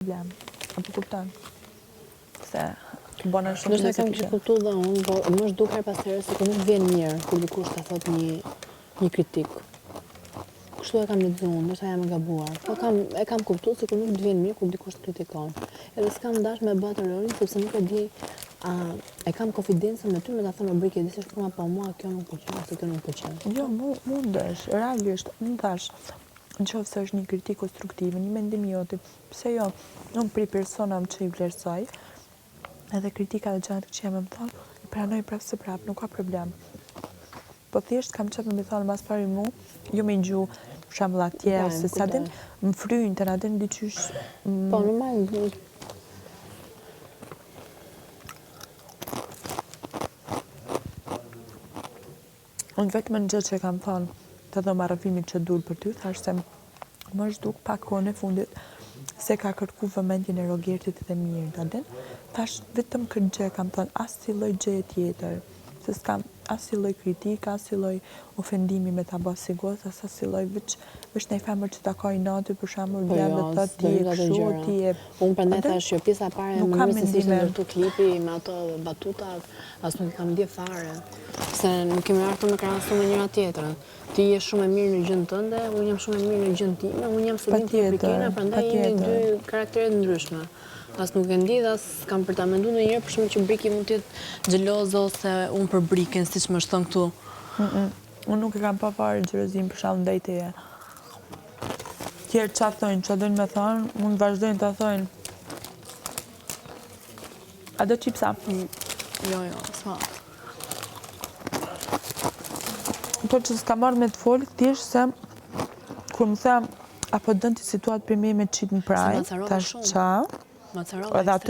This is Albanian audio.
Problem. A po kupton? Se bëna shumë Ndoshta e kam keqkuptu dhe unë, po më është duk herë pas here sikur nuk vjen mirë kur dikush ta thot një një kritikë. Kështu e kam lexuar unë, ndoshta jam e gabuar. Po kam e kam kuptuar sikur nuk të vjen mirë kur dikush të kritikon. Edhe s'kam dash me bë atë rolin sepse nuk e di a e kam konfidencën me ty me ta thënë o Briki, e di si është puna, po mua kjo nuk pëlqen ose kjo nuk pëlqen. Jo, mu, mundesh, realisht, unë thash, në qoftë se është një kritikë konstruktive, një mendim joti, pse jo, unë prej personave që i vlerësoj, edhe kritika dhe gjëra të këqija me më thonë, i pranoj prapë se prapë, nuk ka problem. Po thjesht kam qef me më thonë mas pari mu, jo me gju, për shembull atje, ose sa din, më fryjnë të na din diqysh... Po, normal, Unë vetëm një gjë që e kam thënë te dhoma e rrëfimit që dul për ty, thash se më është duk pak kohën e fundit se ka kërku vëmendjen e Rogertit dhe Mirit, a din? Thash vetëm këtë gjë e kam thënë, asnjë lloj gjëje tjetër, se s'kam asnjë lloj kritikë, asnjë lloj ofendimi me ta bë si gocë, as asnjë lloj veç veç ndaj femër që ta ka inati për shembull Po vjen jo, dhe thotë s'do ti je hyj në ato kështu, gjëra. ti je Unë a prandaj din? thash që pjesa e parë e Nuk kam mënyrës se si ishte mendime. ndërtu klipi me ato batutat, as nuk i kam ndje fare. Se nuk kemi ardhur me krahasu me njëra tjetrën. Ti je shumë e mirë në gjën tënde, unë jam shumë e mirë në gjën time, unë jam Selin ti je Patjetër, Brikena, prandaj jemi patjetër. dy karaktere të ndryshme. As nuk e ndi dhe as kam për ta menduar ndonjëherë për shembull që Briki mund të jetë xheloze ose unë për Briken, siç më është thënë këtu. Unë nuk e kam pa fare xhelozinë për shembull ndaj teje. Tjerë ça thojnë, ça dojnë me thonë, mund të vazhdojnë të thojnë. A do çipsa? Jo, jo, s'ma. Po që s'ka marrë me të folë, thjesht se kur më the, a po dën ti situatë për me me qitë në prime, Se ma tash shumë. qa, Ma carova edhe aty ekstrem.